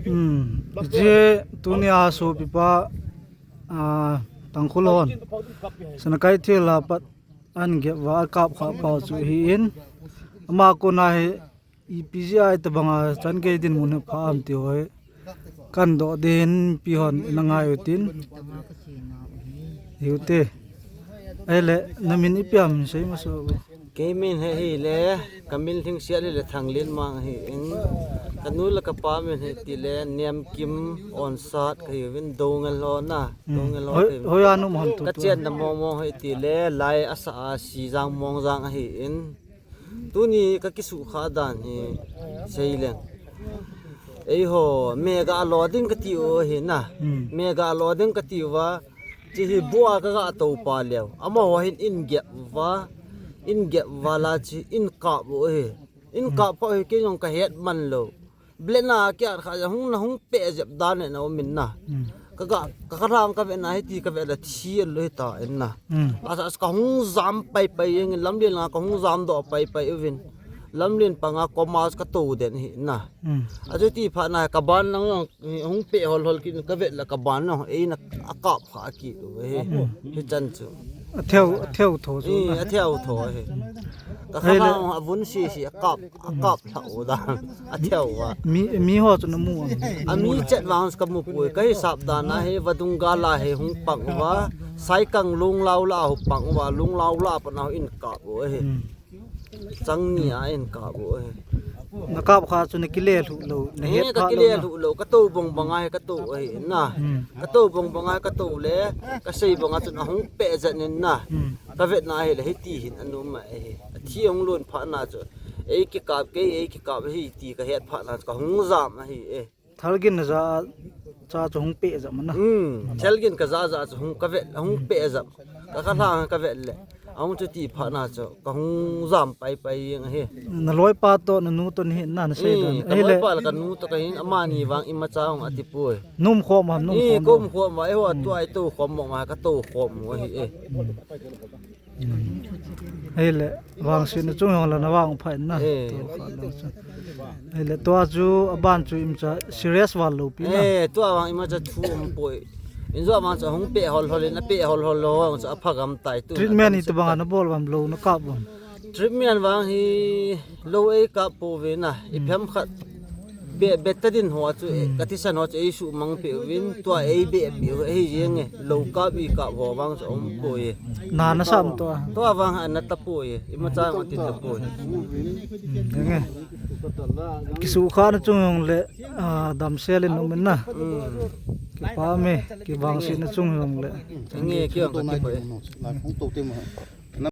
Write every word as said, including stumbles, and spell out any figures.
Hmm. Hiche tunia sopipa, ah, Tangkhul hon Sanakeithel a pat ahin gep uva akap kha pau chu ahin. Ama kona hi ipi jeh a itobanga chan gei dinmun hi pha ham ti ho hi kahin doh ding in, mipi hon na ngai utin. Hiu te. Ahile, na min ipi ham sei masa o. Kei min hi ahile, ka min lhingset ahile Thanglenmang ahin. Ka nu le ka pa min hi tile, Nemkim Onsat kahiuvin, Doungel ho na. Hmm. Doungel ho. Hoi, kahiuvin. Hoi a na um ham tu tu. Ka chenna mong mong hi tile, Lai Asa a Sijang Mongjang ahin. Tuni ka kisukha dan hi seileng. Eiho, meh ga lo ding kati u ahi na. Hmm. Meh ga lo ding kati uva, hiche hi bu a ka ga tou pa leu. Amaho hin ahin gep uva, ahin gep uva la hiche ahin kap u ahi. Ahin kap pha hi kei jong ka het man lou. Blade na kiat kha ja hung na hung peh jep dan le na um in na. Hmm. Ka ga, ka, ka rang ka ve na hiti ka ve le thi lo hita in na. Hmm. Asa ka hung jam pai pai jeng in lamlen langa ka hung jam doh pai pai uvin. Lamlen panga komas ka tou den hi na. Hmm. Achuti phat na ka ban lang jong hung peh hol hol kit ka ve le ka ban jong eina akap kha kit u hi. Hmm. Hichan chu. Atheu, atheu tho chu. Eh, na. Atheu tho hi. Ka kha le. Ahile. Bang avun si si akap, akap lha u dan. Atheu a. Mi, mi ho chu na mu a. A mi chet vang ka mu poi. Ka hisap dan a hi vadung gal a hi hung pang uva. Saikang Lunglau la hung pang uva. Lunglau la pat na ahin kap u ahi. Hmm. Chang ni a ahin kap u ahi. Na kap kha chu na kile lhuh lou, na het pha lou na. Eh, ka kile lhuh lou, ka tou bang bang a hi ka tou ahi na. Hmm. Ka tou bang bang a hi ka tou le, ka sei bang a chun ahung peh jet in na. Hmm. Ka vet na ahile hiti hin ana um ahi. Athi ahung lon phat na chu. Ei kikap kei, ei kikap ahi ti ka het phat na chu ka hung jam ahi e. Thalgin na ja cha chu hung peh jam na. Hmm, thalgin ka ja ja chu hung ka vet, hung peh jam. Ka kha lang ka vet le. Ahung chuti phat na chu ka hung jam pai pai jeng ahi. Na loipa toh na nu toh nahi na, na sei dan. Hmm, ka loipa le ka nu toh kahin, amani vang imacha hung ati poi. Na um khom ham, na um khom ham? Eh, ka um khom uva, eiho tua i tou khom ma ka tou khom u ahi e. Hmm. Ahile, vangsetna chung jong le na vang pha in na. Eh. Tua kha lang chu. Ahile, tua chu, aban chu imacha serious val lou pi na. Eh, tua vang imacha thu um poi. Injo vang chu hung peh hol hol in, apeh hol hol lou vang chu apha gam tai tu. Treatment itobang a na bol uvam, lou na kap uvam? Treatment vang hi lou ei kap pouve na. I phem khat. Be, betadine ho chu, eh, ka thisan ho chu ei sumang peh uvin, tua ei beh peh u ahi jeng e, lou kap i kap ho vang chu um poi e. Na, na sam tua. Tua vang a na ta poi e, imacha ati ta poi. Hmm, jeng e. Kisukha na chung jong le, ah, damsel in um in na. Hmm. Kipa me, kivangsetna chung jong le. Jeng e, kiyang ka ti poi e.